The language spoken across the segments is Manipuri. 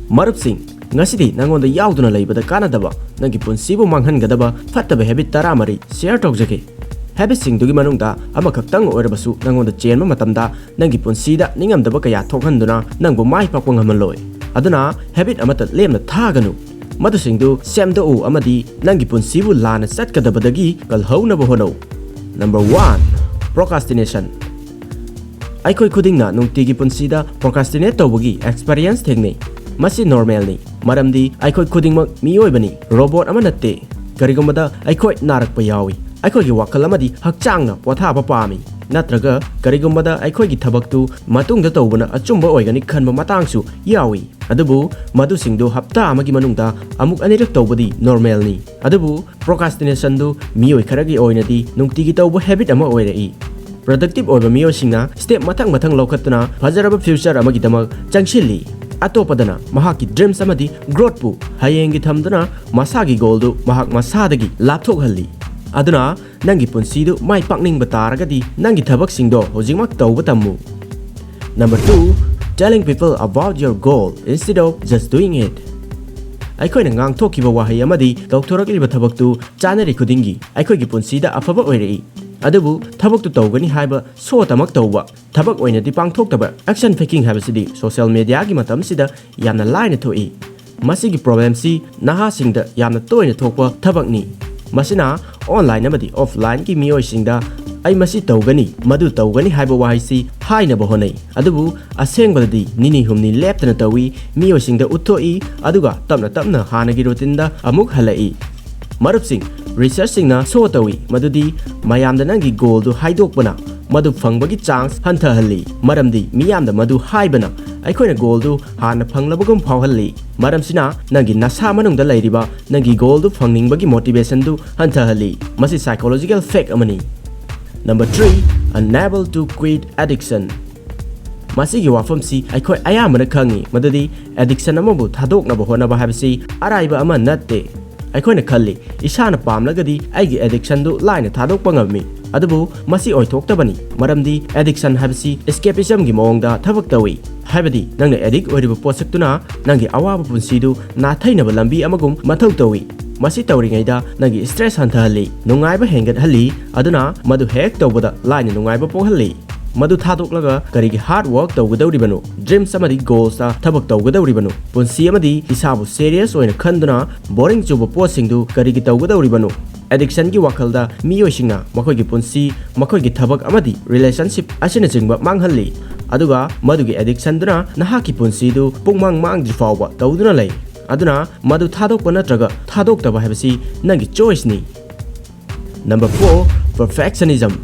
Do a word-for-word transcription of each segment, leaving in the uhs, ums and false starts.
ꯃꯔꯨꯞꯁꯤꯡ, ꯉꯁꯤꯗꯤ ꯅꯉꯣꯟꯗ ꯌꯥꯎꯗꯨꯅ ꯂꯩꯕꯗ ꯀꯥꯟꯅꯗꯕ, ꯅꯪꯒꯤ ꯄꯨꯟꯁꯤꯕꯨ ꯃꯥꯡꯍꯟꯒꯗꯕ ꯐꯠꯇꯕ habit ꯇꯔꯥꯃꯔꯤ share ꯇꯧꯖꯒꯦ꯫ Habitꯁꯤꯡꯗꯨꯒꯤ ꯃꯅꯨꯡꯗ ꯑꯃꯈꯛꯇꯪ ꯑꯣꯏꯔꯕꯁꯨ ꯅꯉꯣꯟꯗ ꯆꯦꯟꯕ ꯃꯇꯝꯗ ꯅꯪꯒꯤ ꯄꯨꯟꯁꯤꯗ ꯅꯤꯡꯉꯝꯗꯕ ꯀꯌꯥ ꯊꯣꯛꯍꯟꯗꯨꯅ ꯅꯪꯕꯨ ꯃꯥꯏ ꯄꯥꯛꯄ ꯉꯝꯍꯜꯂꯣꯏ꯫ ꯑꯗꯨꯅ habit ꯑꯃꯠꯇ ꯂꯦꯝꯅ ꯊꯥꯒꯅꯨ꯫ ꯃꯗꯨꯁꯤꯡꯗꯨ ꯁꯦꯝꯗꯣꯛꯎ ꯑꯃꯗꯤ ꯅꯪꯒꯤ ꯄꯨꯟꯁꯤꯕꯨ ꯂꯥꯟꯅ ꯆꯠꯀꯗꯕꯗꯒꯤ ꯀꯜꯍꯧꯅꯕ ꯍꯣꯠꯅꯧ꯫ Number one, procrastination꯫ ꯑꯩꯈꯣꯏ ꯈꯨꯗꯤꯡꯅ ꯅꯨꯡꯇꯤꯒꯤ ꯄꯨꯟꯁꯤꯗ procrastinate ꯇꯧꯕꯒꯤ experience ꯊꯦꯡꯅꯩ꯫ ꯃꯁꯤ normalꯅꯤ, ꯃꯔꯝꯗꯤ ꯑꯩꯈꯣꯏ ꯈꯨꯗꯤꯡꯃꯛ ꯃꯤꯑꯣꯏꯕꯅꯤ, robot ꯑꯃ ꯅꯠꯇꯦ꯫ ꯀꯔꯤꯒꯨꯝꯕꯗ ꯑꯩꯈꯣꯏ ꯅꯥꯔꯛꯄ ꯌꯥꯎꯏ, ꯑꯩꯈꯣꯏꯒꯤ ꯋꯥꯈꯜ ꯑꯃꯗꯤ ꯍꯛꯆꯥꯡꯅ ꯄꯣꯊꯥꯕ ꯄꯥꯝꯃꯤ, ꯅꯠꯇ꯭ꯔꯒ ꯀꯔꯤꯒꯨꯝꯕꯗ ꯑꯩꯈꯣꯏꯒꯤ ꯊꯕꯛꯇꯨ ꯃꯇꯨꯡꯗ ꯇꯧꯕꯅ ꯑꯆꯨꯝꯕ ꯑꯣꯏꯒꯅꯤ ꯈꯟꯕ ꯃꯇꯥꯡꯁꯨ ꯌꯥꯎꯏ꯫ ꯑꯗꯨꯕꯨ ꯃꯗꯨꯁꯤꯡꯗꯨ ꯍꯞꯇꯥ ꯑꯃꯒꯤ ꯃꯅꯨꯡꯗ ꯑꯃꯨꯛ ꯑꯅꯤꯔꯛ ꯇꯧꯕꯗꯤ normalꯅꯤ꯫ ꯑꯗꯨꯕꯨ procrastinationꯗꯨ ꯃꯤꯑꯣꯏ ꯈꯔꯒꯤ ꯑꯣꯏꯅꯗꯤ ꯅꯨꯡꯇꯤꯒꯤ ꯇꯧꯕ habit ꯑꯃ ꯑꯣꯏꯔꯛꯏ꯫ Productive ꯑꯣꯏꯕ ꯃꯤꯑꯣꯏꯁꯤꯡꯅ step ꯃꯊꯪ ꯃꯊꯪ ꯂꯧꯈꯠꯇꯨꯅ ꯐꯖꯔꯕ future ꯑꯃꯒꯤꯗꯃꯛ ꯆꯪꯁꯤꯜꯂꯤ꯫ ꯑꯇꯣꯞꯄꯗꯅ ꯃꯍꯥꯛꯀꯤ dreams ꯑꯃꯗꯤ growthꯄꯨ ꯍꯌꯦꯡꯒꯤ ꯊꯝꯗꯨꯅ ꯃꯁꯥꯒꯤ goalꯗꯨ ꯃꯍꯥꯛ ꯃꯁꯥꯗꯒꯤ ꯂꯥꯞꯊꯣꯛꯍꯜꯂꯤ꯫ ꯑꯗꯨꯅ ꯅꯪꯒꯤ ꯄꯨꯟꯁꯤꯗꯨ ꯃꯥꯏ ꯄꯥꯛꯅꯤꯡꯕ ꯇꯥꯔꯒꯗꯤ ꯅꯪꯒꯤ ꯊꯕꯛꯁꯤꯡꯗꯣ ꯍꯧꯖꯤꯛꯃꯛ ꯇꯧꯕ ꯇꯝꯃꯨ꯫ Number two, telling people about your goal instead of just doing it꯫ ꯑꯩꯈꯣꯏꯅ ꯉꯥꯡꯊꯣꯛꯈꯤꯕ ꯋꯥꯍꯩ ꯑꯃꯗꯤ ꯇꯧꯊꯣꯔꯛꯂꯤꯕ ꯊꯕꯛꯇꯨ ꯆꯥꯅꯔꯤ ꯈꯨꯗꯤꯡꯒꯤ ꯑꯩꯈꯣꯏꯒꯤ ꯄꯨꯟꯁꯤꯗ ꯑꯐꯕ ꯑꯣꯏꯔꯛꯏ꯫ ꯑꯗꯨꯕꯨ ꯊꯕꯛꯇꯨ ꯇꯧꯒꯅꯤ ꯍꯥꯏꯕ ꯁꯣꯇꯃꯛ ꯇꯧꯕ, ꯊꯕꯛ ꯑꯣꯏꯅꯗꯤ ꯄꯥꯡꯊꯣꯛꯇꯕ action faking ꯍꯥꯏꯕꯁꯤꯗꯤ social mediaꯒꯤ ꯃꯇꯝꯁꯤꯗ ꯌꯥꯝꯅ ꯂꯥꯏꯅ ꯊꯣꯛꯏ꯫ ꯃꯁꯤꯒꯤ problemꯁꯤ ꯅꯍꯥꯁꯤꯡꯗ ꯌꯥꯝꯅ ꯇꯣꯏꯅ ꯊꯣꯛꯄ ꯊꯕꯛꯅꯤ꯫ ꯃꯁꯤꯅ online ꯑꯃꯗꯤ offlineꯒꯤ ꯃꯤꯑꯣꯏꯁꯤꯡꯗ "ꯑꯩ ꯃꯁꯤ ꯇꯧꯒꯅꯤ, ꯃꯗꯨ ꯇꯧꯒꯅꯤ" ꯍꯥꯏꯕ ꯋꯥꯍꯩꯁꯤ ꯍꯥꯏꯅꯕ ꯍꯣꯠꯅꯩ꯫ ꯑꯗꯨꯕꯨ ꯑꯁꯦꯡꯕꯗꯗꯤ ꯅꯤꯅꯤ ꯍꯨꯝꯅꯤ ꯂꯦꯞꯇꯅ ꯇꯧꯏ, ꯃꯤꯑꯣꯏꯁꯤꯡꯗ ꯎꯠꯊꯣꯛꯏ, ꯑꯗꯨꯒ ꯇꯞꯅ ꯇꯞꯅ ꯍꯥꯟꯅꯒꯤ routineꯗ ꯑꯃꯨꯛ ꯍꯜꯂꯛꯏ꯫ ꯃꯔꯨꯞꯁꯤꯡ, researchꯁꯤꯡꯅ show ꯇꯧꯏ ꯃꯗꯨꯗꯤ ꯃꯌꯥꯝꯗ ꯅꯪꯒꯤ goalꯗꯨ ꯍꯥꯏꯗꯣꯛꯄꯅ ꯃꯗꯨ ꯐꯪꯕꯒꯤ chance ꯍꯟꯊꯍꯜꯂꯤ, ꯃꯔꯝꯗꯤ ꯃꯤꯌꯥꯝꯗ ꯃꯗꯨ ꯍꯥꯏꯕꯅ ꯑꯩꯈꯣꯏꯅ goalꯗꯨ ꯍꯥꯟꯅ ꯐꯪꯂꯕꯒꯨꯝ ꯐꯥꯎꯍꯜꯂꯤ꯫ ꯃꯔꯝꯁꯤꯅ ꯅꯪꯒꯤ ꯅꯁꯥ ꯃꯅꯨꯡꯗ ꯂꯩꯔꯤꯕ ꯅꯪꯒꯤ goalꯗꯨ ꯐꯪꯅꯤꯡꯕꯒꯤ motivationꯗꯨ ꯍꯟꯊꯍꯜꯂꯤ꯫ ꯃꯁꯤ psychological fact ꯑꯃꯅꯤ꯫ Number three, unable to quit addiction꯫ ꯃꯁꯤꯒꯤ ꯋꯥꯐꯝꯁꯤ ꯑꯩꯈꯣꯏ ꯑꯌꯥꯝꯕꯅ ꯈꯪꯏ, ꯃꯗꯨꯗꯤ addiction ꯑꯃꯕꯨ ꯊꯥꯗꯣꯛꯅꯕ ꯍꯣꯠꯅꯕ ꯍꯥꯏꯕꯁꯤ ꯑꯔꯥꯏꯕ ꯑꯃ ꯅꯠꯇꯦ꯫ ꯑꯩꯈꯣꯏꯅ ꯈꯜꯂꯤ, "ꯏꯁꯥꯅ ꯄꯥꯝꯂꯒꯗꯤ ꯑꯩꯒꯤ addictionꯗꯨ ꯂꯥꯏꯅ ꯊꯥꯗꯣꯛꯄ ꯉꯝꯃꯤ"꯫ ꯑꯗꯨꯕꯨ ꯃꯁꯤ ꯑꯣꯏꯊꯣꯛꯇꯕꯅꯤ, ꯃꯔꯝꯗꯤ addiction ꯍꯥꯏꯕꯁꯤ escapismꯒꯤ ꯃꯑꯣꯡꯗ ꯊꯕꯛ ꯇꯧꯏ꯫ ꯍꯥꯏꯕꯗꯤ ꯅꯪꯅ ꯑꯦꯗꯤꯛ ꯑꯣꯏꯔꯤꯕ ꯄꯣꯠꯁꯛꯇꯨꯅ ꯅꯪꯒꯤ ꯑꯋꯥꯕ ꯄꯨꯟꯁꯤꯗꯨ ꯅꯥꯊꯩꯅꯕ ꯂꯝꯕꯤ ꯑꯃꯒꯨꯝ ꯃꯊꯧ ꯇꯧꯏ꯫ ꯃꯁꯤ ꯇꯧꯔꯤꯉꯩꯗ ꯅꯪꯒꯤ ꯁ꯭ꯇ꯭ꯔꯦꯁ ꯍꯟꯊꯍꯜꯂꯤ, ꯅꯨꯡꯉꯥꯏꯕ ꯍꯦꯟꯒꯠꯍꯜꯂꯤ, ꯑꯗꯨꯅ ꯃꯗꯨ ꯍꯦꯛ ꯇꯧꯕꯗ ꯂꯥꯏꯅ ꯅꯨꯡꯉꯥꯏꯕ ꯄꯣꯛꯍꯜꯂꯤ꯫ ꯃꯗꯨ ꯊꯥꯗꯣꯛꯂꯒ ꯀꯔꯤꯒꯤ ꯍꯥꯔꯗ ꯋꯥꯔꯛ ꯇꯧꯒꯗꯧꯔꯤꯕꯅꯣ? ꯗ꯭ꯔꯤꯝꯁ ꯑꯃꯗꯤ ꯒꯣꯜꯁꯇ ꯊꯕꯛ ꯇꯧꯒꯗꯧꯔꯤꯕꯅꯣ? ꯄꯨꯟꯁꯤ ꯑꯃꯗꯤ ꯏꯁꯥꯕꯨ ꯁꯦꯔꯤꯌꯁ ꯑꯣꯏꯅ ꯈꯟꯗꯨꯅ ꯕꯣꯔꯤꯡ ꯆꯨꯕ ꯄꯣꯠꯁꯤꯡꯗꯨ ꯀꯔꯤꯒꯤ ꯇꯧꯒꯗꯧꯔꯤꯕꯅꯣ? ꯑꯦꯗꯤꯛꯁꯟꯒꯤ ꯋꯥꯈꯜꯗ ꯃꯤꯑꯣꯏꯁꯤꯡꯅ ꯃꯈꯣꯏꯒꯤ ꯄꯨꯟꯁꯤ, ꯃꯈꯣꯏꯒꯤ ꯊꯕꯛ ꯑꯃꯗꯤ ꯔꯤꯂꯦꯁꯟꯁꯤꯞ ꯑꯁꯤꯅꯆꯤꯡꯕ ꯃꯥꯡꯍꯜꯂꯤ꯫ ꯑꯗꯨꯒ ꯃꯗꯨꯒꯤ ꯑꯦꯗꯤꯛꯁꯟꯗꯨꯅ ꯅꯍꯥꯛꯀꯤ ꯄꯨꯟꯁꯤꯗꯨ ꯄꯨꯡꯃꯥꯡ ꯃꯥꯡꯗ꯭ꯔꯤ ꯐꯥꯎꯕ ꯇꯧꯗꯨꯅ ꯂꯩ꯫ ꯑꯗꯨꯅ ꯃꯗꯨ ꯊꯥꯗꯣꯛꯄ ꯅꯠꯇ꯭ꯔꯒ ꯊꯥꯗꯣꯛꯇꯕ ꯍꯥꯏꯕꯁꯤ ꯅꯪꯒꯤ ꯆꯣꯏꯁꯅꯤ꯫ Number four, perfectionism.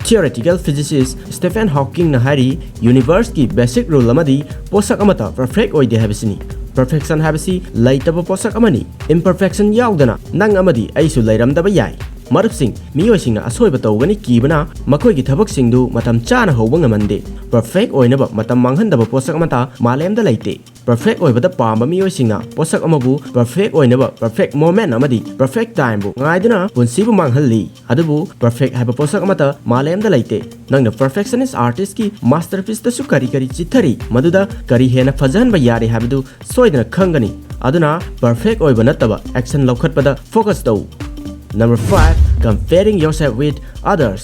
Theoretical physicist Stephen Hawkingꯅ ꯍꯥꯏꯔꯤ, ꯌꯨꯅꯤꯚꯔꯁꯀꯤ ꯕꯦꯁꯤꯛ ꯔꯨꯜ ꯑꯃꯗꯤ ꯄꯣꯠꯁꯛ ꯑꯃꯠꯇ ꯄꯔꯐꯦꯛ ꯑꯣꯏꯗꯦ ꯍꯥꯏꯕꯁꯤꯅꯤ꯫ ꯄꯔꯐꯦꯛꯁꯟ ꯍꯥꯏꯕꯁꯤ ꯂꯩꯇꯕ ꯄꯣꯠꯁꯛ ꯑꯃꯅꯤ꯫ ꯏꯝꯄꯔꯐꯦꯛꯁꯟ ꯌꯥꯎꯗꯅ ꯅꯪ ꯑꯃꯗꯤ ꯑꯩꯁꯨ ꯂꯩꯔꯝꯗꯕ ꯌꯥꯏ꯫ ꯃꯔꯨꯞꯁꯤꯡ, ꯃꯤꯑꯣꯏꯁꯤꯡꯅ ꯑꯁꯣꯏꯕ ꯇꯧꯒꯅꯤ ꯀꯤꯕꯅ ꯃꯈꯣꯏꯒꯤ ꯊꯕꯛꯁꯤꯡꯗꯨ ꯃꯇꯝ ꯆꯥꯅ ꯍꯧꯕ ꯉꯝꯍꯟꯗꯦ꯫ ꯄꯔꯐꯦꯛ ꯑꯣꯏꯅꯕ ꯃꯇꯝ ꯃꯥꯡꯍꯟꯗꯕ ꯄꯣꯠꯁꯛ ꯑꯃꯠꯇ ꯃꯥꯂꯦꯝꯗ ꯂꯩꯇꯦ꯫ ꯄꯔꯐꯦꯛ ꯑꯣꯏꯕꯗ ꯄꯥꯝꯕ ꯃꯤꯑꯣꯏꯁꯤꯡꯅ ꯄꯣꯠꯁꯛ ꯑꯃꯕꯨ ꯄꯔꯐꯦꯛ ꯑꯣꯏꯅꯕ ꯄꯔꯐꯦꯛ ꯃꯣꯃꯦꯟꯠ ꯑꯃꯗꯤ ꯄꯔꯐꯦꯛ ꯇꯥꯏꯝꯕꯨ ꯉꯥꯏꯗꯨꯅ ꯄꯨꯟꯁꯤꯕꯨ ꯃꯥꯡꯍꯜꯂꯤ꯫ ꯑꯗꯨꯕꯨ ꯄꯔꯐꯦꯛ ꯍꯥꯏꯕ ꯄꯣꯠꯁꯛ ꯑꯃꯠꯇ ꯃꯥꯂꯦꯝꯗ ꯂꯩꯇꯦ꯫ ꯅꯪꯅ ꯄꯔꯐꯦꯛꯁꯅꯤꯁ ꯑꯥꯔꯇꯤꯁ꯭ꯠꯀꯤ ꯃꯥꯁꯇꯔꯄꯤꯁꯇꯁꯨ ꯀꯔꯤ ꯀꯔꯤ ꯆꯤꯠꯊꯔꯤ, ꯃꯗꯨꯗ ꯀꯔꯤ ꯍꯦꯟꯅ ꯐꯖꯍꯟꯕ ꯌꯥꯔꯤ ꯍꯥꯏꯕꯗꯨ ꯁꯣꯏꯗꯅ ꯈꯪꯒꯅꯤ꯫ ꯑꯗꯨꯅ ꯄꯔꯐꯦꯛ ꯑꯣꯏꯕ ꯅꯠꯇꯕ ꯑꯦꯛꯁꯟ ꯂꯧꯈꯠꯄꯗ ꯐꯣꯀꯁ ꯇꯧ꯫ Number five, comparing yourself with others.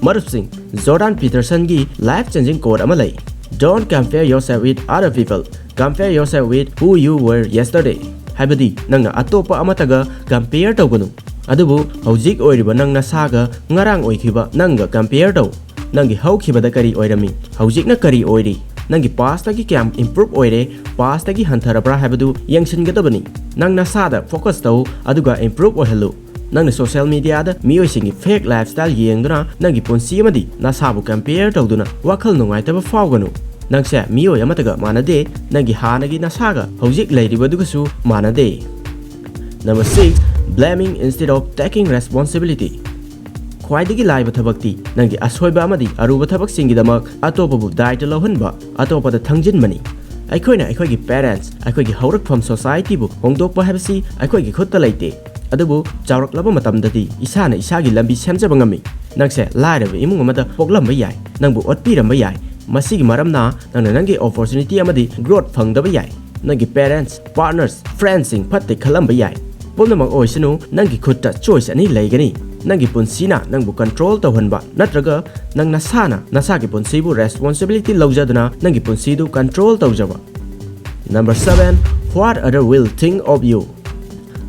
ꯃꯔꯨꯞꯁꯤꯡ, ꯖꯣꯔꯗꯥꯟ ꯄꯤꯇꯔꯁꯟꯒꯤ ꯂꯥꯏꯐ ꯆꯦꯟꯖꯤꯡ ꯀꯣꯠ ꯑꯃ ꯂꯩ, "Don't compare yourself with other people, compare yourself with who you were yesterday." ꯍꯥꯏꯕꯗꯤ, ꯅꯪꯅ ꯑꯇꯣꯞꯄ ꯑꯃꯠꯇꯒ ꯀꯝꯄꯦꯌꯔ ꯇꯧꯒꯅꯨ, ꯑꯗꯨꯕꯨ ꯍꯧꯖꯤꯛ ꯑꯣꯏꯔꯤꯕ ꯅꯪ ꯅꯁꯥꯒ ꯉꯔꯥꯡ ꯑꯣꯏꯈꯤꯕ ꯅꯪꯒ ꯀꯝꯄꯦꯌꯔ ꯇꯧ꯫ ꯅꯪꯒꯤ ꯍꯧꯈꯤꯕꯗ ꯀꯔꯤ ꯑꯣꯏꯔꯝꯃꯤ, ꯍꯧꯖꯤꯛꯅ ꯀꯔꯤ ꯑꯣꯏꯔꯤ, ꯅꯪꯒꯤ ꯄꯥꯁꯇꯒꯤ ꯀꯌꯥꯝ ꯏꯝꯄ꯭ꯔꯨꯞ ꯑꯣꯏꯔꯦ, ꯄꯥꯁꯇꯒꯤ ꯍꯟꯊꯔꯕ꯭ꯔꯥ ꯍꯥꯏꯕꯗꯨ ꯌꯦꯡꯁꯤꯟꯒꯗꯕꯅꯤ꯫ ꯅꯪ ꯅꯁꯥꯗ ꯐꯣꯀꯁ ꯇꯧ, ꯑꯗꯨꯒ ꯏꯝꯄ꯭ꯔꯨꯞ ꯑꯣꯏꯍꯜꯂꯨ꯫ ꯅꯪꯅ ꯁꯣꯁꯤꯌꯦꯜ ꯃꯤꯗꯤꯌꯥꯗ ꯃꯤꯑꯣꯏꯁꯤꯡꯒꯤ ꯐꯦꯛ ꯂꯥꯏꯐꯁ꯭ꯇꯥꯏꯜ ꯌꯦꯡꯗꯨꯅ ꯅꯪꯒꯤ ꯄꯨꯟꯁꯤ ꯑꯃꯗꯤ ꯅꯁꯥꯕꯨ ꯀꯝꯄꯦꯌꯔ ꯇꯧꯗꯨꯅ ꯋꯥꯈꯜ ꯅꯨꯡꯉꯥꯏꯇꯕ ꯐꯥꯎꯒꯅꯨ꯫ ꯅꯪꯁꯦ ꯃꯤꯑꯣꯏ ꯑꯃꯠꯇꯒ ꯃꯥꯟꯅꯗꯦ, ꯅꯪꯒꯤ ꯍꯥꯟꯅꯒꯤ ꯅꯁꯥꯒ ꯍꯧꯖꯤꯛ ꯂꯩꯔꯤꯕꯗꯨꯒꯁꯨ ꯃꯥꯟꯅꯗꯦ꯫ Number six, blaming instead of taking responsibility. ꯈ꯭ꯋꯥꯏꯗꯒꯤ ꯂꯥꯏꯕ ꯊꯕꯛꯇꯤ ꯅꯪꯒꯤ ꯑꯁꯣꯏꯕ ꯑꯃꯗꯤ ꯑꯔꯨꯕ ꯊꯕꯛꯁꯤꯡꯒꯤꯗꯃꯛ ꯑꯇꯣꯞꯄꯕꯨ ꯗꯥꯏꯇ ꯂꯧꯍꯟꯕ, ꯑꯇꯣꯞꯄꯗ ꯊꯪꯖꯤꯟꯕꯅꯤ꯫ ꯑꯩꯈꯣꯏꯅ ꯑꯩꯈꯣꯏꯒꯤ ꯄꯦꯔꯦꯟꯠꯁ, ꯑꯩꯈꯣꯏꯒꯤ ꯍꯧꯔꯛꯐꯝ ꯁꯣꯁꯥꯏꯇꯤꯕꯨ ꯍꯣꯡꯗꯣꯛꯄ ꯍꯥꯏꯕꯁꯤ ꯑꯩꯈꯣꯏꯒꯤ ꯈꯨꯠꯇ ꯂꯩꯇꯦ꯫ ꯑꯗꯨꯕꯨ ꯆꯥꯎꯔꯛꯂꯕ ꯃꯇꯝꯗꯗꯤ ꯏꯁꯥꯅ ꯏꯁꯥꯒꯤ ꯂꯝꯕꯤ ꯁꯦꯝꯖꯕ ꯉꯝꯃꯤ꯫ ꯅꯪꯁꯦ ꯂꯥꯏꯔꯕ ꯏꯃꯨꯡ ꯑꯃꯗ ꯄꯣꯛꯂꯝꯕ ꯌꯥꯏ, ꯅꯪꯕꯨ ꯑꯣꯠꯄꯤꯔꯝꯕ ꯌꯥꯏ, ꯃꯁꯤꯒꯤ ꯃꯔꯝꯅ ꯅꯪꯅ ꯅꯪꯒꯤ opportunity ꯑꯃꯗꯤ growth ꯐꯪꯗꯕ ꯌꯥꯏ꯫ ꯅꯪꯒꯤ parents, partners, friendsꯁꯤꯡ ꯐꯠꯇꯦ ꯈꯜꯂꯝꯕ ꯌꯥꯏ꯫ ꯄꯨꯝꯅꯃꯛ ꯑꯣꯏꯁꯅꯨ, ꯅꯪꯒꯤ ꯈꯨꯠꯇ choice ꯑꯅꯤ ꯂꯩꯒꯅꯤ꯫ ꯅꯪꯒꯤ ꯄꯨꯟꯁꯤꯅ ꯅꯪꯕꯨ control ꯇꯧꯍꯟꯕ, ꯅꯠꯇ꯭ꯔꯒ ꯅꯪ ꯅꯁꯥꯅ ꯅꯁꯥꯒꯤ ꯄꯨꯟꯁꯤꯕꯨ responsibility ꯂꯧꯖꯗꯨꯅ ꯅꯪꯒꯤ ꯄꯨꯟꯁꯤꯗꯨ control ꯇꯧꯖꯕ꯫ Number seven, what other will think of you.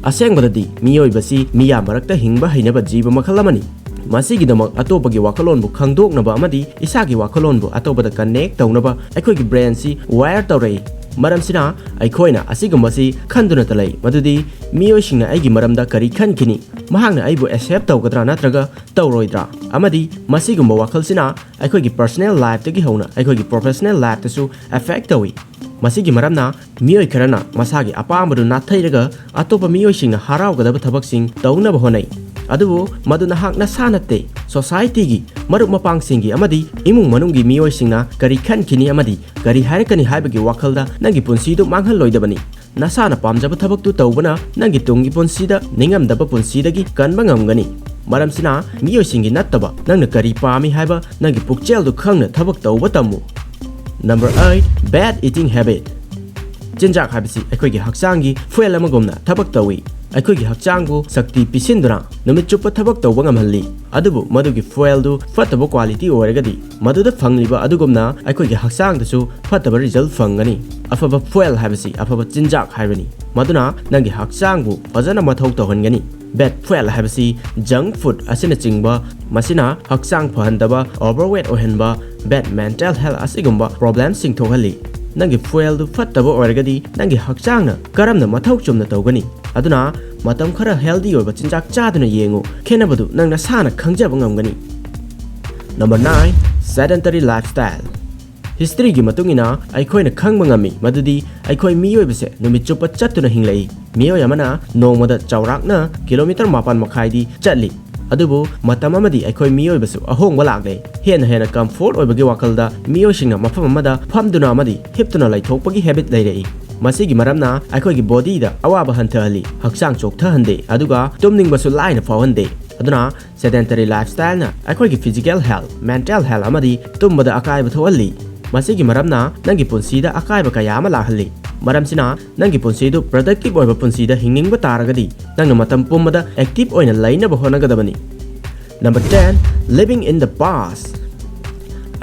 ꯑꯁꯦꯡꯕꯗꯗꯤ ꯃꯤꯑꯣꯏꯕꯁꯤ ꯃꯤꯌꯥꯝ ꯃꯔꯛꯇ ꯍꯤꯡꯕ ꯍꯩꯅꯕ ꯖꯤꯕ ꯃꯈꯜ ꯑꯃꯅꯤ꯫ ꯃꯁꯤꯒꯤꯗꯃꯛ ꯑꯇꯣꯞꯄꯒꯤ ꯋꯥꯈꯜꯂꯣꯟꯕꯨ ꯈꯪꯗꯣꯛꯅꯕ ꯑꯃꯗꯤ ꯏꯁꯥꯒꯤ ꯋꯥꯈꯜꯂꯣꯟꯕꯨ ꯑꯇꯣꯞꯄꯗ connect ꯇꯧꯅꯕ ꯑꯩꯈꯣꯏꯒꯤ brainꯁꯤ wire ꯇꯧꯔꯛꯏ꯫ ꯃꯔꯝꯁꯤꯅ ꯑꯩꯈꯣꯏꯅ ꯑꯁꯤꯒꯨꯝꯕꯁꯤ ꯈꯟꯗꯨꯅꯇ ꯂꯩ, ꯃꯗꯨꯗꯤ ꯃꯤꯑꯣꯏꯁꯤꯡꯅ ꯑꯩꯒꯤ ꯃꯔꯝꯗ ꯀꯔꯤ ꯈꯟꯈꯤꯅꯤ, ꯃꯍꯥꯛꯅ ꯑꯩꯕꯨ accept ꯇꯧꯒꯗ꯭ꯔꯥ ꯅꯠꯇ꯭ꯔꯒ ꯇꯧꯔꯣꯏꯗ꯭ꯔꯥ? ꯑꯃꯗꯤ ꯃꯁꯤꯒꯨꯝꯕ ꯋꯥꯈꯜꯁꯤꯅ ꯑꯩꯈꯣꯏꯒꯤ personal lifeꯇꯒꯤ ꯍꯧꯅ ꯑꯩꯈꯣꯏꯒꯤ professional lifeꯇꯁꯨ affect ꯇꯧꯏ꯫ ꯃꯁꯤꯒꯤ ꯃꯔꯝꯅ ꯃꯤꯑꯣꯏ ꯈꯔꯅ ꯃꯁꯥꯒꯤ ꯑꯄꯥꯝꯕꯗꯨ ꯅꯥꯊꯩꯔꯒ ꯑꯇꯣꯞꯄ ꯃꯤꯑꯣꯏꯁꯤꯡꯅ ꯍꯔꯥꯎꯒꯗꯕ ꯊꯕꯛꯁꯤꯡ ꯇꯧꯅꯕ ꯍꯣꯠꯅꯩ꯫ ꯑꯗꯨꯕꯨ ꯃꯗꯨ ꯅꯍꯥꯛ ꯅꯁꯥ ꯅꯠꯇꯦ, societyꯒꯤ, ꯃꯔꯨꯞ ꯃꯄꯥꯡꯁꯤꯡꯒꯤ ꯑꯃꯗꯤ ꯏꯃꯨꯡ ꯃꯅꯨꯡꯒꯤ ꯃꯤꯑꯣꯏꯁꯤꯡꯅ ꯀꯔꯤ ꯈꯟꯈꯤꯅꯤ ꯑꯃꯗꯤ ꯀꯔꯤ ꯍꯥꯏꯔꯛꯀꯅꯤ ꯍꯥꯏꯕꯒꯤ ꯋꯥꯈꯜꯗ ꯅꯪꯒꯤ ꯄꯨꯟꯁꯤꯗꯨ ꯃꯥꯡꯍꯜꯂꯣꯏꯗꯕꯅꯤ꯫ ꯅꯁꯥꯅ ꯄꯥꯝꯖꯕ ꯊꯕꯛꯇꯨ ꯇꯧꯕꯅ ꯅꯪꯒꯤ ꯇꯨꯡꯒꯤ ꯄꯨꯟꯁꯤꯗ ꯅꯤꯡꯉꯝꯗꯕ ꯄꯨꯟꯁꯤꯗꯒꯤ ꯀꯟꯕ ꯉꯝꯒꯅꯤ꯫ ꯃꯔꯝꯁꯤꯅ ꯃꯤꯑꯣꯏꯁꯤꯡꯒꯤ ꯅꯠꯇꯕ ꯅꯪꯅ ꯀꯔꯤ ꯄꯥꯝꯃꯤ ꯍꯥꯏꯕ ꯅꯪꯒꯤ ꯄꯨꯛꯆꯦꯜꯗꯨ ꯈꯪꯅ ꯊꯕꯛ ꯇꯧꯕ ꯇꯝꯃꯨ꯫ Number eight, bad eating habit. ꯆꯤꯟꯖꯥꯛ ꯍꯥꯏꯕꯁꯤ ꯑꯩꯈꯣꯏꯒꯤ ꯍꯛꯆꯥꯡꯒꯤ fuel ꯑꯃꯒꯨꯝꯅ ꯊꯕꯛ ꯇꯧꯏ꯫ ꯑꯩꯈꯣꯏꯒꯤ ꯍꯛꯆꯥꯡꯕꯨ ꯁꯛꯇꯤ ꯄꯤꯁꯤꯟꯗꯨꯅ ꯅꯨꯃꯤꯠ ꯆꯨꯞꯄ ꯊꯕꯛ ꯇꯧꯕ ꯉꯝꯍꯜꯂꯤ꯫ ꯑꯗꯨꯕꯨ ꯃꯗꯨꯒꯤ fuelꯗꯨ ꯐꯠꯇꯕ quality ꯑꯣꯏꯔꯒꯗꯤ ꯃꯗꯨꯗ ꯐꯪꯂꯤꯕ ꯑꯗꯨꯒꯨꯝꯅ ꯑꯩꯈꯣꯏꯒꯤ ꯍꯛꯆꯥꯡꯗꯁꯨ ꯐꯠꯇꯕ result ꯐꯪꯒꯅꯤ꯫ ꯑꯐꯕ fuel ꯍꯥꯏꯕꯁꯤ ꯑꯐꯕ ꯆꯤꯟꯖꯥꯛ ꯍꯥꯏꯕꯅꯤ꯫ ꯃꯗꯨꯅ ꯅꯪꯒꯤ ꯍꯛꯆꯥꯡꯕꯨ ꯐꯖꯅ ꯃꯊꯧ ꯇꯧꯍꯟꯒꯅꯤ꯫ Bad fuel ꯍꯥꯏꯕꯁꯤ junk food ꯑꯁꯤꯅꯆꯤꯡꯕ, ꯃꯁꯤꯅ ꯍꯛꯆꯥꯡ ꯐꯍꯟꯗꯕ, overweight ꯑꯣꯏꯍꯟꯕ, bad mental health ꯑꯁꯤꯒꯨꯝꯕ problemꯁꯤꯡ ꯊꯣꯛꯍꯜꯂꯤ꯫ ꯅꯪꯒꯤ fuelꯗꯨ ꯐꯠꯇꯕ ꯑꯣꯏꯔꯒꯗꯤ ꯅꯪꯒꯤ ꯍꯛꯆꯥꯡꯅ ꯀꯔꯝꯅ ꯃꯊꯧ ꯆꯨꯝꯅ ꯇꯧꯒꯅꯤ? ꯑꯗꯨꯅ ꯃꯇꯝ ꯈꯔ healthy ꯑꯣꯏꯕ ꯆꯤꯟꯖꯥꯛ ꯆꯥꯗꯨꯅ ꯌꯦꯡꯉꯨ, ꯈꯦꯠꯅꯕꯗꯨ ꯅꯪ ꯅꯁꯥꯅ ꯈꯪꯖꯕ ꯉꯝꯒꯅꯤ꯫ Number nine, sedentary lifestyle. Historyꯒꯤ ꯃꯇꯨꯡ ꯏꯟꯅ ꯑꯩꯈꯣꯏꯅ ꯈꯪꯕ ꯉꯝꯃꯤ ꯃꯗꯨꯗꯤ ꯑꯩꯈꯣꯏ ꯃꯤꯑꯣꯏꯕꯁꯦ ꯅꯨꯃꯤꯠ ꯆꯨꯞꯄ ꯆꯠꯇꯨꯅ ꯍꯤꯡꯂꯛꯏ꯫ ꯃꯤꯑꯣꯏ ꯑꯃꯅ ꯅꯣꯡꯃꯗ ꯆꯥꯎꯔꯥꯛꯅ kilometre ꯃꯥꯄꯟ ꯃꯈꯥꯏꯗꯤ ꯆꯠꯂꯤ꯫ ꯑꯗꯨꯕꯨ ꯃꯇꯝ ꯑꯃꯗꯤ ꯑꯩꯈꯣꯏ ꯃꯤꯑꯣꯏꯕꯁꯨ ꯑꯍꯣꯡꯕ ꯂꯥꯛꯂꯦ꯫ ꯍꯦꯟꯅ ꯍꯦꯟꯅ comfort ꯑꯣꯏꯕꯒꯤ ꯋꯥꯈꯜꯗ ꯃꯤꯑꯣꯏꯁꯤꯡꯅ ꯃꯐꯝ ꯑꯃꯗ ꯐꯝꯗꯨꯅ ꯑꯃꯗꯤ ꯍꯤꯞꯇꯨꯅ ꯂꯩꯊꯣꯛꯄꯒꯤ habit ꯂꯩꯔꯛꯏ꯫ ꯃꯁꯤꯒꯤ ꯃꯔꯝꯅ ꯑꯩꯈꯣꯏꯒꯤ bodyꯗ ꯑꯋꯥꯕ ꯍꯟꯊꯍꯜꯂꯤ, ꯍꯛꯆꯥꯡ ꯆꯣꯛꯊꯍꯟꯗꯦ, ꯑꯗꯨꯒ ꯇꯨꯝꯅꯤꯡꯕꯁꯨ ꯂꯥꯏꯅ ꯐꯥꯎꯍꯟꯗꯦ꯫ ꯑꯗꯨꯅ, sedentary lifestyle ꯅ ꯑꯩꯈꯣꯏꯒꯤ physical health, mental health ꯑꯃꯗꯤ ꯇꯨꯝꯕꯗ ꯑꯀꯥꯏꯕ ꯊꯣꯛꯍꯜꯂꯤ꯫ ꯃꯁꯤꯒꯤ ꯃꯔꯝꯅ ꯅꯪꯒꯤ ꯄꯨꯟꯁꯤꯗ ꯑꯀꯥꯏꯕ ꯀꯌꯥ ꯑꯃ ꯂꯥꯛꯍꯜꯂꯤ꯫ ꯃꯔꯝꯁꯤꯅ ꯅꯪꯒꯤ ꯄꯨꯟꯁꯤꯗꯨ productive ꯑꯣꯏꯕ ꯄꯨꯟꯁꯤꯗ ꯍꯤꯡꯅꯤꯡꯕ ꯇꯥꯔꯒꯗꯤ, ꯅꯪꯅ ꯃꯇꯝ ꯄꯨꯝꯕꯗ active ꯑꯣꯏꯅ ꯂꯩꯅꯕ ꯍꯣꯠꯅꯒꯗꯕꯅꯤ꯫ Number ten, living in the past.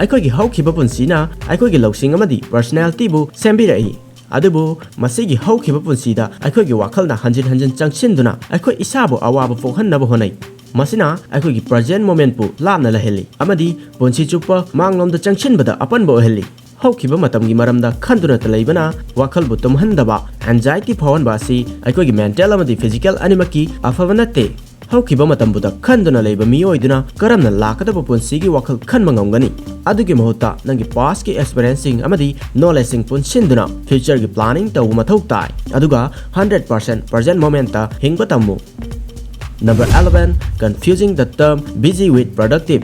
ꯑꯩꯈꯣꯏꯒꯤ ꯍꯧꯈꯤꯕ ꯄꯨꯟꯁꯤꯅ ꯑꯩꯈꯣꯏꯒꯤ ꯂꯧꯁꯤꯡ ꯑꯃꯗꯤ personality ꯕꯨ ꯁꯦꯝꯕꯤꯔꯛꯏ꯫ ꯑꯗꯨꯕꯨ ꯃꯁꯤꯒꯤ ꯍꯧꯈꯤꯕ ꯄꯨꯟꯁꯤꯗ ꯑꯩꯈꯣꯏꯒꯤ ꯋꯥꯈꯜꯅ ꯍꯟꯖꯤꯟ ꯍꯟꯖꯤꯟ ꯆꯪꯁꯤꯟꯗꯨꯅ ꯑꯩꯈꯣꯏ ꯏꯁꯥꯕꯨ ꯑꯋꯥꯕ ꯄꯣꯛꯍꯟꯅꯕ ꯍꯣꯠꯅꯩ꯫ ꯃꯁꯤꯅ ꯑꯩꯈꯣꯏꯒꯤ present moment ꯄꯨ ꯂꯥꯞꯅ ꯂꯩꯍꯜꯂꯤ ꯑꯃꯗꯤ ꯄꯨꯟꯁꯤ ꯆꯨꯞꯄ ꯃꯥꯡꯂꯣꯝꯗ ꯆꯪꯁꯤꯟꯕꯗ ꯑꯄꯟꯕ ꯑꯣꯏꯍꯜꯂꯤ꯫ ꯍꯧꯈꯤꯕ ꯃꯇꯝꯒꯤ ꯃꯔꯝꯗ ꯈꯟꯗꯨꯅꯇ ꯂꯩꯕꯅ ꯋꯥꯈꯜꯕꯨ ꯇꯨꯝꯍꯟꯗꯕ, anxiety ꯐꯥꯎꯍꯟꯕ ꯑꯁꯤ ꯑꯩꯈꯣꯏꯒꯤ mental ꯑꯃꯗꯤ physical ꯑꯅꯤꯃꯛꯀꯤ ꯑꯐꯕ ꯅꯠꯇꯦ꯫ ꯍꯧꯈꯤꯕ ꯃꯇꯝꯕꯨꯗ ꯈꯟꯗꯨꯅ ꯂꯩꯕ ꯃꯤꯑꯣꯏꯗꯨꯅ ꯀꯔꯝꯅ ꯂꯥꯛꯀꯗꯕ ꯄꯨꯟꯁꯤꯒꯤ ꯋꯥꯈꯜ ꯈꯟꯕ ꯉꯝꯒꯅꯤ? ꯑꯗꯨꯒꯤ ꯃꯍꯨꯠꯇ ꯅꯪꯒꯤ past ꯀꯤ experience ꯁꯤꯡ ꯑꯃꯗꯤ knowledge ꯁꯤꯡ ꯄꯨꯟꯁꯤꯟꯗꯨꯅ future ꯒꯤ planning ꯇꯧꯕ ꯃꯊꯧ ꯇꯥꯏ꯫ ꯑꯗꯨꯒ hundred percent present moment ꯇ ꯍꯤꯡꯕ ꯇꯝꯃꯨ꯫ Number eleven, confusing the term busy with productive.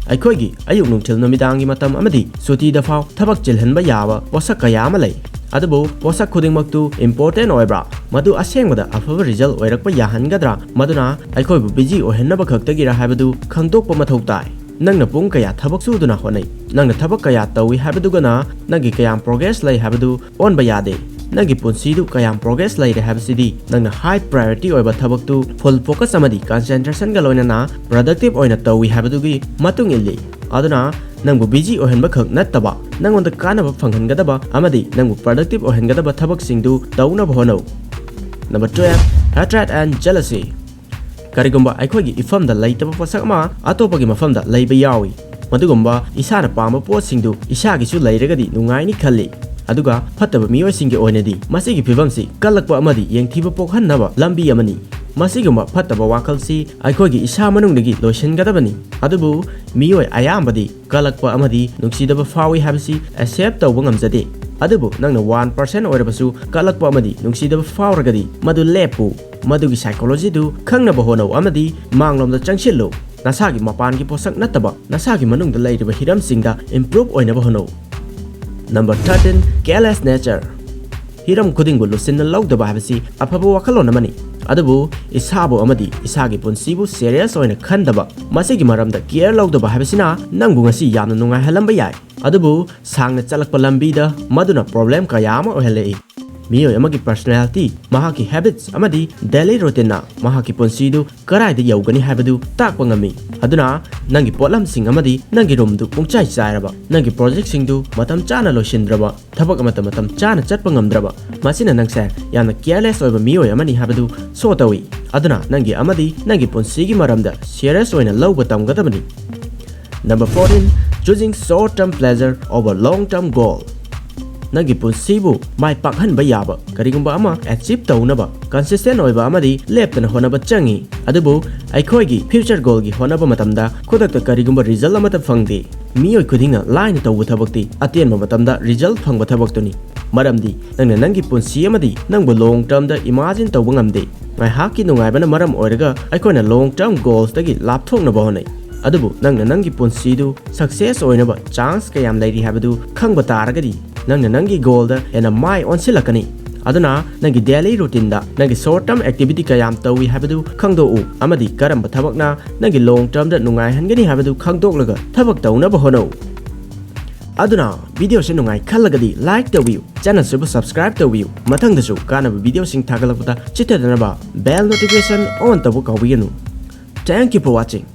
ꯑꯩꯈꯣꯏꯒꯤ ꯑꯌꯨꯛ, ꯅꯨꯡꯊꯤꯜ, ꯅꯨꯃꯤꯗꯥꯡꯒꯤ ꯃꯇꯝ ꯑꯃꯗꯤ ꯁꯨꯇꯤꯗ ꯐꯥꯎ ꯊꯕꯛ ꯆꯤꯜꯍꯟꯕ ꯌꯥꯕ ꯄꯣꯠꯁꯛ ꯀꯌꯥ ꯑꯃ ꯂꯩ꯫ ꯑꯗꯨꯕꯨ ꯄꯣꯠꯁꯛ ꯈꯨꯗꯤꯡꯃꯛꯇꯨ important ꯑꯣꯏꯕ꯭ꯔꯥ? ꯃꯗꯨ ꯑꯁꯦꯡꯕꯗ ꯑꯐꯕ result ꯑꯣꯏꯔꯛꯄ ꯌꯥꯍꯟꯒꯗ꯭ꯔꯥ? ꯃꯗꯨꯅ ꯑꯩꯈꯣꯏꯕꯨ busy ꯑꯣꯏꯍꯟꯅꯕ ꯈꯛꯇꯒꯤꯔꯥ ꯍꯥꯏꯕꯗꯨ ꯈꯪꯗꯣꯛꯄ ꯃꯊꯧ ꯇꯥꯏ꯫ ꯅꯪꯅ ꯄꯨꯡ ꯀꯌꯥ ꯊꯕꯛ ꯁꯨꯗꯨꯅ ꯍꯣꯠꯅꯩ? ꯅꯪꯅ ꯊꯕꯛ ꯀꯌꯥ ꯇꯧꯏ ꯍꯥꯏꯕꯗꯨꯒꯅ ꯅꯪꯒꯤ ꯀꯌꯥꯝ progress ꯂꯩ ꯍꯥꯏꯕꯗꯨ ꯑꯣꯟꯕ ꯌꯥꯗꯦ꯫ ꯅꯪꯒꯤ ꯄꯨꯟꯁꯤꯗꯨ ꯀꯌꯥꯝ progress ꯂꯩꯔꯦ ꯍꯥꯏꯕꯁꯤꯗꯤ ꯅꯪꯅ high priority ꯑꯣꯏꯕ ꯊꯕꯛꯇꯨ full focus ꯑꯃꯗꯤ concentration ꯒ ꯂꯣꯏꯅꯅ productive ꯑꯣꯏꯅ ꯇꯧꯏ ꯍꯥꯏꯕꯗꯨꯒꯤ ꯃꯇꯨꯡ ꯏꯜꯂꯤ꯫ ꯑꯗꯨꯅ ꯅꯪꯕꯨ busy ꯑꯣꯏꯍꯟꯕ ꯈꯛ ꯅꯠꯇꯕ, ꯅꯪꯉꯣꯟꯗ ꯀꯥꯟꯅꯕ ꯐꯪꯍꯟꯒꯗꯕ ꯑꯃꯗꯤ ꯅꯪꯕꯨ productive ꯑꯣꯏꯍꯟꯒꯗꯕ ꯊꯕꯛꯁꯤꯡꯗꯨ ꯇꯧꯅꯕ ꯍꯣꯠꯅꯧ꯫ Number twelve, hatred and jealousy. ꯀꯔꯤꯒꯨꯝꯕ ꯑꯩꯈꯣꯏꯒꯤ ꯏꯐꯝꯗ ꯂꯩꯇꯕ ꯄꯣꯠꯁꯛ ꯑꯃ ꯑꯇꯣꯞꯄꯒꯤ ꯃꯐꯝꯗ ꯂꯩꯕ ꯌꯥꯎꯏ꯫ ꯃꯗꯨꯒꯨꯝꯕ ꯏꯁꯥꯅ ꯄꯥꯝꯕ ꯄꯣꯠꯁꯤꯡꯗꯨ ꯏꯁꯥꯒꯤꯁꯨ ꯂꯩꯔꯒꯗꯤ ꯅꯨꯡꯉꯥꯏꯅꯤ ꯈꯜꯂꯤ꯫ ꯑꯗꯨꯒ ꯐꯠꯇꯕ ꯃꯤꯑꯣꯏꯁꯤꯡꯒꯤ ꯑꯣꯏꯅꯗꯤ ꯃꯁꯤꯒꯤ ꯐꯤꯕꯝꯁꯤ ꯀꯜꯂꯛꯄ ꯑꯃꯗꯤ ꯌꯦꯡꯊꯤꯕ ꯄꯣꯛꯍꯟꯅꯕ ꯂꯝꯕꯤ ꯑꯃꯅꯤ꯫ ꯃꯁꯤꯒꯨꯝꯕ ꯐꯠꯇꯕ ꯋꯥꯈꯜꯁꯤ ꯑꯩꯈꯣꯏꯒꯤ ꯏꯁꯥ ꯃꯅꯨꯡꯗꯒꯤ ꯂꯣꯏꯁꯤꯟꯒꯗꯕꯅꯤ꯫ ꯑꯗꯨꯕꯨ ꯃꯤꯑꯣꯏ ꯑꯌꯥꯝꯕꯗꯤ ꯀꯜꯂꯛꯄ ꯑꯃꯗꯤ ꯅꯨꯡꯁꯤꯗꯕ ꯐꯥꯎꯏ ꯍꯥꯏꯕꯁꯤ accept ꯇꯧꯕ ꯉꯝꯖꯗꯦ꯫ ꯑꯗꯨꯕꯨ ꯅꯪꯅ one percent ꯑꯣꯏꯔꯕꯁꯨ ꯀꯜꯂꯛꯄ ꯑꯃꯗꯤ ꯅꯨꯡꯁꯤꯗꯕ ꯐꯥꯎꯔꯒꯗꯤ ꯃꯗꯨ ꯂꯦꯞꯄꯨ꯫ ꯃꯗꯨꯒꯤ psychology ꯗꯨ ꯈꯪꯅꯕ ꯍꯣꯠꯅꯧ ꯑꯃꯗꯤ ꯃꯥꯡꯂꯣꯝꯗ ꯆꯪꯁꯤꯜꯂꯨ꯫ ꯅꯁꯥꯒꯤ ꯃꯄꯥꯟꯒꯤ ꯄꯣꯠꯁꯛ ꯅꯠꯇꯕ, ꯅꯁꯥꯒꯤ ꯃꯅꯨꯡꯗ ꯂꯩꯔꯤꯕ ꯍꯤꯔꯝꯁꯤꯡꯗ improve ꯑꯣꯏꯅꯕ ꯍꯣꯠꯅꯧ꯫ Number thirteen, careless nature. ꯍꯤꯔꯝ ꯈꯨꯗꯤꯡꯕꯨ ꯂꯨꯁꯤꯟꯅ ꯂꯧꯗꯕ ꯍꯥꯏꯕꯁꯤ ꯑꯐꯕ ꯋꯥꯈꯜꯂꯣꯟ ꯑꯃꯅꯤ꯫ ꯑꯗꯨꯕꯨ ꯏꯁꯥꯕꯨ ꯑꯃꯗꯤ ꯏꯁꯥꯒꯤ ꯄꯨꯟꯁꯤꯕꯨ serious ꯑꯣꯏꯅ ꯈꯟꯗꯕ, ꯃꯁꯤꯒꯤ ꯃꯔꯝꯗ care ꯂꯧꯗꯕ ꯍꯥꯏꯕꯁꯤꯅ ꯅꯪꯕꯨ ꯉꯁꯤ ꯌꯥꯝꯅ ꯅꯨꯡꯉꯥꯏꯍꯜꯂꯝꯕ ꯌꯥꯏ꯫ ꯑꯗꯨꯕꯨ ꯁꯥꯡꯅ ꯆꯠꯂꯛꯄ ꯂꯝꯕꯤꯗ ꯃꯗꯨꯅ problem ꯀꯌꯥ ꯑꯃ ꯑꯣꯏꯍꯜꯂꯛꯏ꯫ ꯃꯤꯑꯣꯏ ꯑꯃꯒꯤ personality, ꯃꯍꯥꯛꯀꯤ habits ꯑꯃꯗꯤ daily routineꯅ ꯃꯍꯥꯛꯀꯤ ꯄꯨꯟꯁꯤꯗꯨ ꯀꯗꯥꯏꯗ ꯌꯧꯒꯅꯤ ꯍꯥꯏꯕꯗꯨ ꯇꯥꯛꯄ ꯉꯝꯃꯤ꯫ ꯑꯗꯨꯅ ꯅꯪꯒꯤ ꯄꯣꯠꯂꯝꯁꯤꯡ ꯑꯃꯗꯤ ꯅꯪꯒꯤ roomꯗꯨ ꯄꯨꯡꯆꯥꯏ ꯆꯥꯏꯔꯕ, ꯅꯪꯒꯤ projectꯁꯤꯡꯗꯨ ꯃꯇꯝ ꯆꯥꯅ ꯂꯣꯏꯁꯤꯟꯗ꯭ꯔꯕ, ꯊꯕꯛ ꯑꯃꯠꯇ ꯃꯇꯝ ꯆꯥꯅ ꯆꯠꯄ ꯉꯝꯗ꯭ꯔꯕ, ꯃꯁꯤꯅ ꯅꯪꯁꯦ ꯌꯥꯝꯅ careless ꯑꯣꯏꯕ ꯃꯤꯑꯣꯏ ꯑꯃꯅꯤ ꯍꯥꯏꯕꯗꯨ show ꯇꯧꯏ꯫ ꯑꯗꯨꯅ ꯅꯪꯒꯤ ꯑꯃꯗꯤ ꯅꯪꯒꯤ ꯄꯨꯟꯁꯤꯒꯤ ꯃꯔꯝꯗ serious ꯑꯣꯏꯅ ꯂꯧꯕ ꯇꯝꯒꯗꯕꯅꯤ꯫ Number fourteen, choosing short term pleasure over long term goal. ꯅꯪꯒꯤ ꯄꯨꯟꯁꯤꯕꯨ ꯃꯥꯏ ꯄꯥꯛꯍꯟꯕ ꯌꯥꯕ ꯀꯔꯤꯒꯨꯝꯕ ꯑꯃ achieve ꯇꯧꯅꯕ consistent ꯑꯣꯏꯕ ꯑꯃꯗꯤ ꯂꯦꯞꯇꯅ ꯍꯣꯠꯅꯕ ꯆꯪꯏ꯫ ꯑꯗꯨꯕꯨ ꯑꯩꯈꯣꯏꯒꯤ future goalꯒꯤ ꯍꯣꯠꯅꯕ ꯃꯇꯝꯗ ꯈꯨꯗꯛꯇ ꯀꯔꯤꯒꯨꯝꯕ result ꯑꯃꯠꯇ ꯐꯪꯗꯦ꯫ ꯃꯤꯑꯣꯏ ꯈꯨꯗꯤꯡꯅ ꯂꯥꯏꯅ ꯇꯧꯕ ꯊꯕꯛꯇꯤ ꯑꯇꯦꯟꯕ ꯃꯇꯝꯗ result ꯐꯪꯕ ꯊꯕꯛꯇꯨꯅꯤ꯫ ꯃꯔꯝꯗꯤ ꯅꯪꯅ ꯅꯪꯒꯤ ꯄꯨꯟꯁꯤ ꯑꯃꯗꯤ ꯅꯪꯕꯨ long termꯗ imagine ꯇꯧꯕ ꯉꯝꯗꯦ꯫ ꯉꯥꯏꯍꯥꯛꯀꯤ ꯅꯨꯡꯉꯥꯏꯕꯅ ꯃꯔꯝ ꯑꯣꯏꯔꯒ ꯑꯩꯈꯣꯏꯅ long term goalsꯇꯒꯤ ꯂꯥꯞꯊꯣꯛꯅꯕ ꯍꯣꯠꯅꯩ꯫ ꯑꯗꯨꯕꯨ ꯅꯪꯅ ꯅꯪꯒꯤ ꯄꯨꯟꯁꯤꯗꯨ success ꯑꯣꯏꯅꯕ chance ꯀꯌꯥꯝ ꯂꯩꯔꯤ ꯍꯥꯏꯕꯗꯨ ꯈꯪꯕ ꯇꯥꯔꯒꯗꯤ, ꯅꯪꯅ ꯅꯪꯒꯤ goalꯗ ꯍꯦꯟꯅ ꯃꯥꯏ ꯑꯣꯟꯁꯤꯜꯂꯛꯀꯅꯤ꯫ ꯑꯗꯨꯅ ꯅꯪꯒꯤ daily routineꯗ ꯅꯪꯒꯤ short term activity ꯀꯌꯥꯝ ꯇꯧꯏ ꯍꯥꯏꯕꯗꯨ ꯈꯪꯗꯣꯛꯎ, ꯑꯃꯗꯤ ꯀꯔꯝꯕ ꯊꯕꯛꯅ ꯅꯪꯒꯤ long termꯗ ꯅꯨꯡꯉꯥꯏꯍꯟꯒꯅꯤ ꯍꯥꯏꯕꯗꯨ ꯈꯪꯗꯣꯛꯂꯒ ꯊꯕꯛ ꯇꯧꯅꯕ ꯍꯣꯠꯅꯧ꯫ ꯑꯗꯨꯅ videoꯁꯤ ꯅꯨꯡꯉꯥꯏ ꯈꯜꯂꯒꯗꯤ like ꯇꯧꯕꯤꯌꯨ, channelꯁꯤꯕꯨ subscribe ꯇꯧꯕꯤꯌꯨ, ꯃꯊꯪꯗꯁꯨ ꯀꯥꯟꯅꯕ videoꯁꯤꯡ ꯊꯥꯒꯠꯂꯛꯄꯗ ꯆꯤꯠꯊꯗꯅꯕ bell notification on ꯇꯧꯕ ꯀꯥꯎꯕꯤꯒꯅꯨ꯫ Thank you for watching.